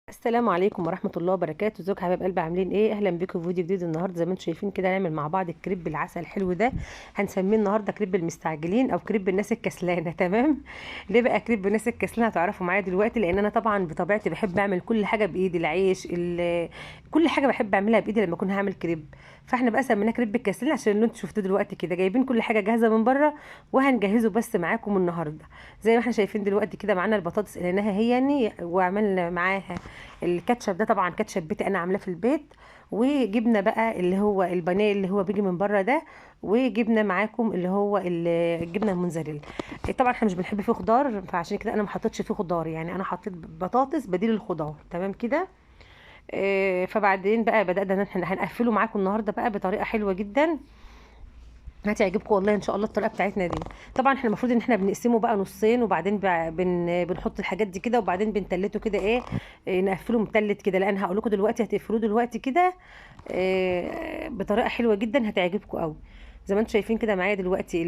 السلام عليكم ورحمة الله وبركاته. ازيكم يا حبايب قلبي، عاملين ايه؟ اهلا بيكم في فيديو جديد. النهارده زي ما انتم شايفين كده هنعمل مع بعض الكريب العسل الحلو ده. هنسميه النهارده كريب المستعجلين او كريب الناس الكسلانه. تمام؟ ليه بقى كريب الناس الكسلانه؟ هتعرفوا معايا دلوقتي، لان انا طبعا بطبيعتي بحب اعمل كل حاجة بايدي، العيش، كل حاجة بحب اعملها بايدي لما اكون هعمل كريب. فاحنا بقى سميناه كريب الكسلان عشان اللي انتم شفتوه دلوقتي كده، جايبين كل حاجة جاهزة من بره وهنجهزه بس معاكم النهارده. زي ما احنا شايفين دلوقتي كده معانا البطاطس قليناها هي يعني، وعملنا معاها الكاتشب ده، طبعا كاتشب بيتي انا عاملاه في البيت، وجبنا بقى اللي هو البانيه اللي هو بيجي من بره ده، وجبنا معاكم اللي هو الجبنة الموزاريلا. طبعا احنا مش بنحب فيه خضار، فعشان كده انا ما حطيتش فيه خضار، يعني انا حطيت بطاطس بديل الخضار. تمام كده؟ فبعدين بقى بدأنا ان احنا هنقفله معاكم النهارده بقى بطريقة حلوة جدا هتعجبكم والله ان شاء الله الطريقة بتاعتنا دي. طبعا احنا المفروض ان احنا بنقسمه بقى نصين، وبعدين بنحط الحاجات دي كده، وبعدين بنتلته كده ايه، نقفله متلت كده. لان هقول لكم دلوقتي هتقفلوه دلوقتي كده بطريقة حلوة جدا هتعجبكم قوي. زي ما انتم شايفين كده معايا دلوقتي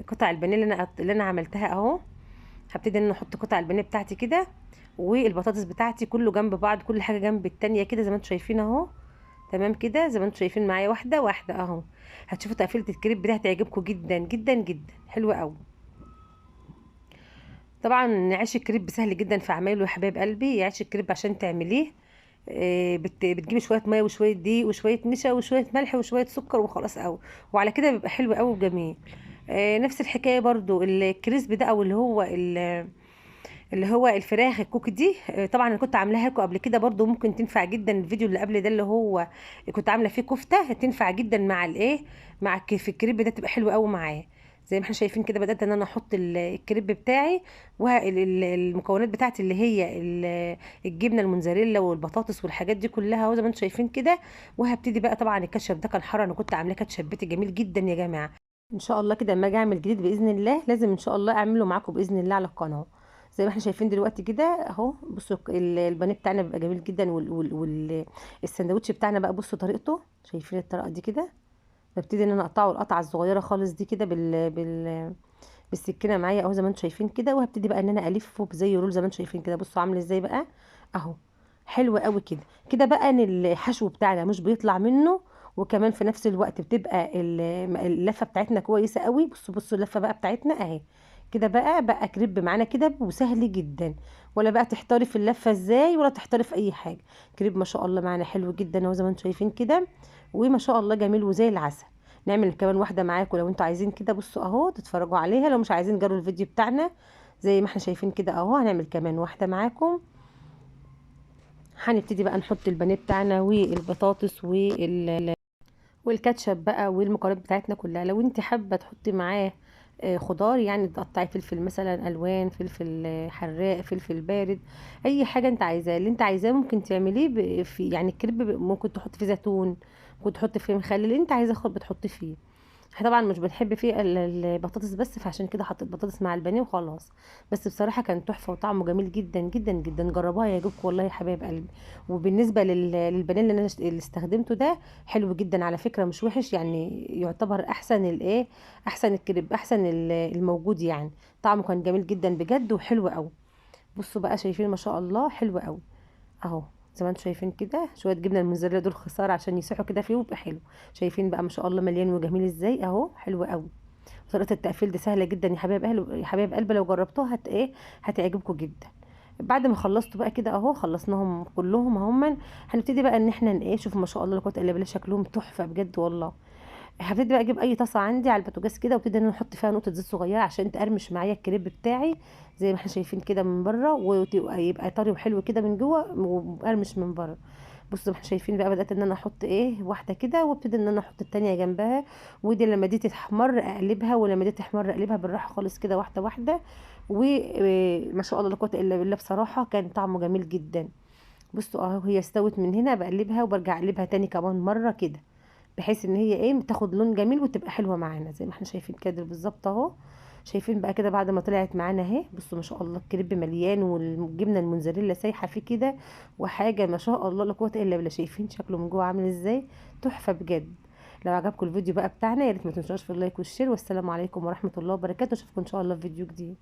قطع البانيه اللي انا عملتها اهو. هبتدي ان انا احط قطع البانيه بتاعتي كده والبطاطس بتاعتي كله جنب بعض، كل حاجة جنب التانية كده زي ما انتم شايفين اهو. تمام كده؟ زي ما انتم شايفين معايا واحدة واحدة اهو. هتشوفوا تقفيله الكريب ده هتعجبكم جدا جدا جدا، حلوة قوي. طبعا عيش الكريب سهل جدا في عمايله يا حبايب قلبي. عيش الكريب عشان تعمليه بتجيبي شوية مية وشوية دقيق وشوية نشا وشوية ملح وشوية سكر وخلاص قوي، وعلى كده بيبقى حلو قوي وجميل. نفس الحكاية برضو ال crispy ده، او اللي هو الفراخ الكوكي دي. طبعا انا كنت عاملاها لكم قبل كده برضو، ممكن تنفع جدا. الفيديو اللي قبل ده اللي هو كنت عامله فيه كفته تنفع جدا مع الايه، مع في الكريب ده تبقى حلوة قوي معاه. زي ما احنا شايفين كده بدات ان انا احط الكريب بتاعي والمكونات بتاعتي اللي هي الجبنة الموزاريلا والبطاطس والحاجات دي كلها اهو زي ما انتم شايفين كده. وهبتدي بقى، طبعا الكاتشب ده كان حار، انا كنت عاملاه كاتشب بيتي جميل جدا يا جماعة. ان شاء الله كده اما اجي اعمل جديد باذن الله لازم ان شاء الله اعمله معاكم باذن الله على القناة. زي ما احنا شايفين دلوقتي كده اهو. بصوا البانيه بتاعنا بيبقى جميل جدا، والسندوتش بتاعنا بقى بصوا طريقته، شايفين الطريقة دي كده. ببتدي ان انا اقطعه القطعة الصغيرة خالص دي كده بالسكينة معايا اهو زي ما انتم شايفين كده. وهبتدي بقى ان انا الفه زي roll زي ما انتم شايفين كده. بصوا عامل ازاي بقى اهو، حلو قوي كده كده بقى. ان الحشو بتاعنا مش بيطلع منه، وكمان في نفس الوقت بتبقى اللفة بتاعتنا كويسة قوي. بصوا بصوا اللفة بقى بتاعتنا اهي كده بقى كريب معانا كده وسهل جدا، ولا بقى تحتاري في اللفة ازاي ولا تحتاري في اي حاجة. كريب ما شاء الله معانا حلو جدا اهو زي ما انتم شايفين كده، وما شاء الله جميل وزي العسل. نعمل كمان واحدة معاكم لو انتوا عايزين كده، بصوا اهو تتفرجوا عليها، لو مش عايزين جروا الفيديو بتاعنا زي ما احنا شايفين كده اهو. هنعمل كمان واحدة معاكم. هنبتدي بقى نحط البانيه بتاعنا والبطاطس والكاتشب بقى والمكونات بتاعتنا كلها. لو انت حابة تحطي معاه خضار، يعني تقطعي فلفل مثلا الوان، فلفل حراق، فلفل بارد، اي حاجة انت عايزاه، اللي انت عايزاه ممكن تعمليه في يعني الكريب. ممكن تحطي فيه زيتون، ممكن تحطي فيه مخلل، اللي انت عايزاه بتحطي فيه. احنا طبعا مش بنحب فيه البطاطس بس، فعشان كده حطيت بطاطس مع البانيه وخلاص. بس بصراحة كان تحفة وطعمه جميل جدا جدا جدا. جربوها يعجبكم والله يا حبايب قلبي. وبالنسبة للبانيه اللي انا اللي استخدمته ده حلو جدا على فكرة، مش وحش، يعني يعتبر احسن الايه، احسن الكريب، احسن الموجود يعني. طعمه كان جميل جدا بجد وحلو قوي. بصوا بقى شايفين ما شاء الله حلو قوي اهو زي ما انتم شايفين كده. شوية جبنه الموزاريلا دول خسارة عشان يسيحوا كده فيه ويبقى حلو. شايفين بقى ما شاء الله مليان وجميل ازاي اهو، حلو قوي. طريقه التقفيل دي سهلة جدا يا حبايب اهل يا حبايب قلبي، لو جربتوها هت ايه هتعجبكم جدا. بعد ما خلصت بقى كده اهو، خلصناهم كلهم اهم. هنبتدي بقى ان احنا ايه، شوفوا ما شاء الله لا قوة الا بالله شكلهم تحفة بجد والله. هبتدي بقى اجيب اي طاسه عندي على البوتاجاز كده، وابتدي ان انا احط فيها نقطة زيت صغيرة عشان تقرمش معايا الكريب بتاعي زي ما احنا شايفين كده من بره، ويبقى طري وحلو كده من جوه ومقرمش من بره. بصوا ما احنا شايفين بقى، بدات ان انا احط ايه واحدة كده، وابتدي ان انا احط التانية جنبها، ودي لما دي تتحمر اقلبها، ولما دي تحمر اقلبها بالراحة خالص كده واحدة واحدة. وما شاء الله لا قوة الا بالله، بصراحة كان طعمه جميل جدا. بصوا اهو هي استوت من هنا، بقلبها وبرجع اقلبها تاني كمان مرة كده، بحيث ان هي ايه تاخد لون جميل وتبقى حلوة معانا زي ما احنا شايفين كده بالظبط اهو. شايفين بقى كده بعد ما طلعت معانا اهي، بصوا ما شاء الله الكريب مليان والجبنه الموزاريلا سايحه فيه كده، وحاجه ما شاء الله لا قوة الا بالله. شايفين شكله من جوه عامل ازاي، تحفة بجد. لو عجبكم الفيديو بقى بتاعنا يا ريت ما تنسوش في ال like وال share، والسلام عليكم ورحمة الله وبركاته. اشوفكم ان شاء الله في فيديو جديد.